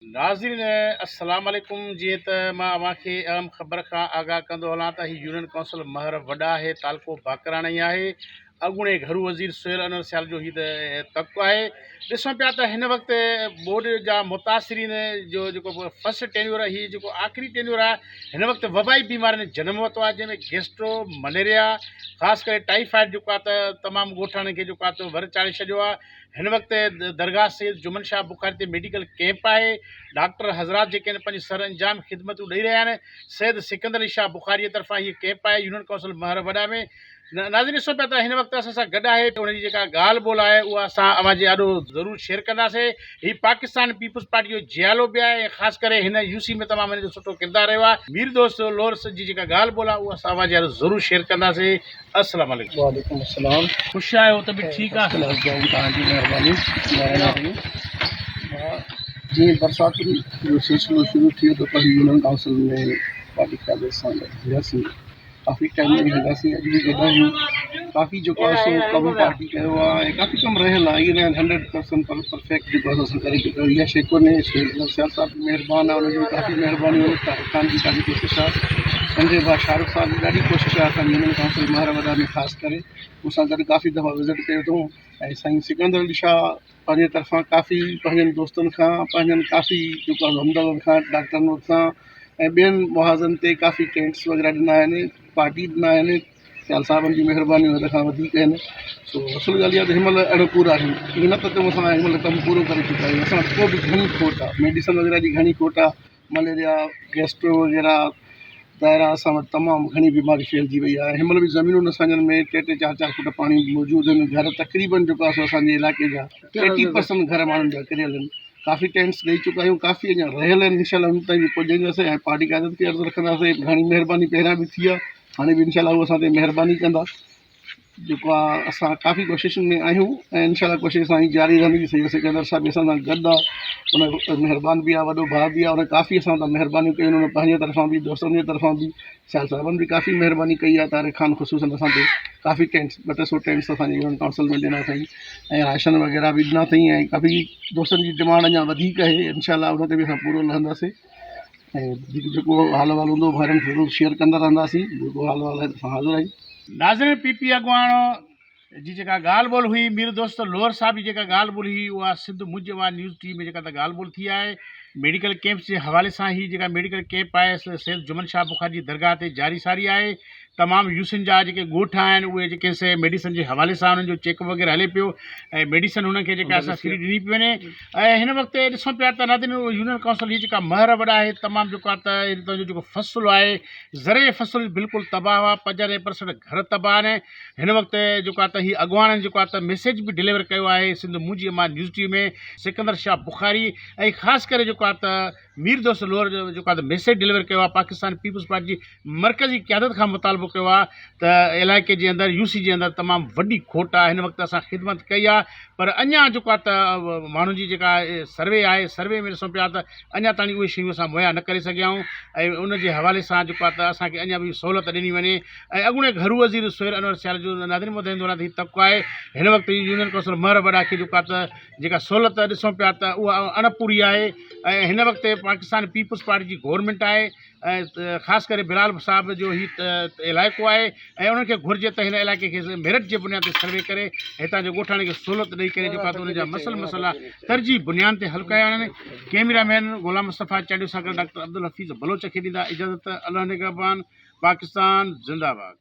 ناظرين السلام عليڪم جيئن ته مان اوهان کي اهم خبر کان آگاهه ڪندو هلان ته هي يونين ڪائونسل مهر وڏا آهي تعلقو باقراڻي آهي اڳوڻي گهرو وزير سهيل انور سيال جو هي تڪ آهي ڏسون پيا ته هن وقت ٻوڏ جا متاثرين جو جيڪو فرسٽ ٽينيور هي جيڪو آخري ٽينيور آهي هن وقت وبائي بيمارين جنم ورتو آهي جنهن ۾ گيسٽرو مليريا خاص ڪري ٽائيفائيڊ جيڪو آهي ته تمام ڳوٺاڻن کي جيڪو آهي ته ور چاڙهي ڇڏيو آهي هن وقت درگاهه سيد جمن شاهه بخاري تي ميڊيڪل ڪئمپ آهي، ڊاڪٽر حضرات جيڪي آهن پنهنجي سر انجام خدمتون ڏئي رهيا آهن، سيد سڪندر علي شاهه بخاري جي طرفان هيء ڪئمپ آهي يونين ڪائونسل مهر وڏا ۾. ناظرين ڏسو پيا ته هن وقت اسان سان گڏ آهي ان جي جيڪا ڳالهه ٻولهه آهي اها اسان اوهان جي آڏو ضرور شيئر ڪنداسين. هي پاڪستان پيپلز پارٽي جو جيالو به آهي ۽ خاص ڪري هن يو سي ۾ تمام هن جو سٺو ڪردار رهيو آهي. مير دوست لورس جي جيڪا ڳالهه ٻولهه آهي اها اسان اوهان جي آڏو ضرور شيئر ڪنداسين. السلام عليڪم. وعليڪم السلام. خوش آهيو ته به ٺيڪ آ. فرسٽ ڪلاس دعائون توهان جي مهرباني مهرباني آهيون جيئن برساتن جو سلسلو شروع ٿيو ته پنهنجي يونين ڪائونسل ۾ پارٽي قيادت سان گڏ هياسين ڪافي ٽائيم ۾ هلياسين اڄ به گڏ آهيون ڪافي جيڪو آهي سو ڪم پارٽي ڪيو آهي ۽ ڪافي ڪم رهيل آهي ائين نه هنڊريڊ پرسنٽ پرفيڪٽ جيڪو آهي سو اسان ڪري چڪا آهيون اها شيء ڪونهي سيال صاحب به مهربان آهي ان جي به ڪافي مهرباني طارق خان جي ڪافي ڪوشش آهي سنجي ڀاء شاهه رخ صاحب جي ڏاڍي ڪوشش آهي اسان جي يونين ڪائونسل مهر وڏا ۾ خاص ڪري مون سان گڏ ڪافي دفعا وزٽ ڪيو اٿئون ۽ سائين سڪندر علي شاهه پنهنجي طرفان ڪافي پنهنجن دوستن کان پنهنجن ڪافي جيڪو آهي همدردن کان ڊاڪٽرن سان ۽ ٻين محاذن تي ڪافي ٽينٽس وغيره ڏنا آهن پارٽي ڏنا آهن سيال صاحبن جي مهربانيون حد کان وڌيڪ آهن سو اصل ڳالهه اها ته هن مهل اهڙو پورا آهيون ائين نه ته چئون اسان هن مهل ڪم پورو ڪري چڪا آهيون اسان وٽ ڪو به گهڻي کوٽ آهي ميڊيسن وغيره جي گهڻي کوٽ آهي مليريا گيسٽرو وغيره دائرا اسان وٽ تمام گهڻي بيماري ڦهلجي وئي آهي هن مهل به زمينون اسان جن ۾ ٽي ٽي چار چار فوٽ پاڻي موجود آهن گهر تقريبن جيڪو آهي سو اسانجي علائقي جا ايٽي پرسنٽ گهر ماڻهن جا ڪريل آهن ڪافي ٽينٽس ڏئي چڪا آهيون ڪافي اڃا رهيل آهن انشاء الله ان تائين به پڄائينداسين ۽ پارٽي قيادت کي عرض رکنداسين گهڻي مهرباني پهريان به ٿي آهي هاڻي به انشاء الله هو اسان تي مهرباني ڪندا جيڪو آ اسان ڪافي ڪوششن ۾ آهيون ۽ انشاء الله ڪوشش اسان جي جاري رهندي سيد سڪندر صاحب به اسان سان گڏ آ ان مهربان به آ وڏو ڀاء به آ ان ڪافي اسان سان مهربانيون ڪيون ان پنهنجي طرفان به دوستن جي طرفان به سيال صاحبن به ڪافي مهرباني ڪئي آ طارق خان خصوصن اسان تي ڪافي ٽينٽس ٻه ٽي سو ٽينٽس اسان جي يونين ڪائونسل ۾ ڏنا اٿئي ۽ راشن وغيره به ڏنا اٿئي ۽ ڪافي دوستن جي ڊمانڊ اڃا وڌيڪ آهي انشاء الله ان تي به اسان پورو لهنداسين ۽ جيڪو حال احوال هوندو ڀائرن کي ضرور شيئر ڪندا رهنداسين جيڪو حال احوال آهي اسان حاضر آهيون. ناظرين پي پي اڳواڻ جي جيڪا ڳالهه ٻولهه هئي مير دوست لوهر صاحب جي جيڪا ڳالهه ٻولهه هئي اها سنڌ منهنجي اوهان نيوز ٽي وي ۾ جيڪا ته ڳالهه ٻولهه ٿي آهي ميڊيڪل ڪيمپس جي حوالي سان هي جيڪا ميڊيڪل ڪيمپ آهي سيد جمن شاهه بخاري جي درگاهه تي جاري ساري آهي تمام يوسين جا جيڪي ڳوٺ آهن اهي جيڪي سي ميڊيسن جي حوالي سان انهن جو چيڪ اپ وغيره هلي پيو ۽ ميڊيسن انهن کي جيڪا سا فري ڏني پئي وڃي ۽ هن وقت ڏسون پيا ته نادين يونين ڪائونسل هي جيڪا مهر وڏا آهي تمام جيڪو آهي ته هتان جو جيڪو فصل آهي زرعي فصل بلڪل تباهه آهي 95 پرسنٽ گهر تباهه آهن هن وقت جيڪو آهي ته هي اڳواڻن جيڪو آهي ته ميسيج به ڊليور ڪيو آهي سنڌ منهنجي امان news T V ۾ Sikandar Shah Bukhari ۽ خاص ڪري جيڪو آهي ته مير دوست لوهر جو جيڪو آهي ته ميسيج ڊليور ڪيو آهي پاڪستان پيپلز پارٽي جي مرڪزي قيادت کان مطالبو ڪيو آهي ته علائقي جي اندر يو سي جي اندر تمام وڏي کوٽ آهي هن وقت اسان خدمت ڪئي آهي پر اڃا جيڪو آهي ته ماڻهن جي جيڪا سروي آهي سروي ۾ ڏسون پيا ته اڃا تائين اهي شيون اسان مهيا نه ڪري سگهيا آهيون ۽ ان جي حوالي سان جيڪو آهي ته اسان کي اڃا به سهولت ڏني وڃي ۽ اڳوڻي گهرو وزير سهيل انور سيال جو ناظرين ٻڌائيندو رهان ته هي تڪ آهي هن وقت يونين ڪائونسل مهر وڏا کي جيڪو آهي ته جيڪا سهولت ڏسون پيا ته اها اڻ پوري آهي ۽ هن وقت پاڪستان پيپلز پارٽي جي گورنمينٽ آهي ۽ خاص ڪري بلال صاحب جو هي علائقو آهي ۽ انهن کي گهرجي ته هن علائقي کي ميرٽ جي بنياد تي سروي ڪري هتان جي ڳوٺاڻن کي سهولت ڏئي ڪري جيڪو آهي ته انهن جا مسئل مسئلا ترجيح بنياد تي حل ڪيا وڃن ڪيميرا مين غلام مصطفيٰ چانڊيو سان گڏ ڊاڪٽر عبدالحفيظ بلوچ کي ڏيندا اجازت الله نگهبان پاڪستان زنده باد.